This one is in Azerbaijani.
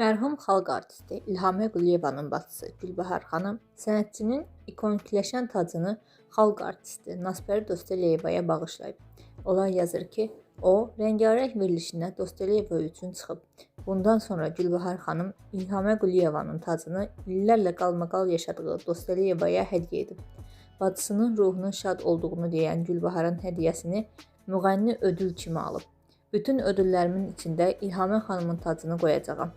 Mərhum xalq artisti İlhamə Quliyevanın bacısı Gülbahar xanım sənətçinin ikonikləşən tacını xalq artisti Naspəri Dostəliyevaya bağışlayıb. Onlar yazır ki, o rəngarəng verilişinə Dostəliyeva üçün çıxıb. Bundan sonra Gülbahar xanım İlhamə Quliyevanın tacını illərlə qalmaqal yaşadığı Dostəliyevaya hədiyyə edib. Bacısının ruhunun şad olduğunu deyən Gülbaharın hədiyyəsini müğənni ödül kimi alıb. Bütün ödüllərimin içində İlhamə xanımın tacını qoyacağam.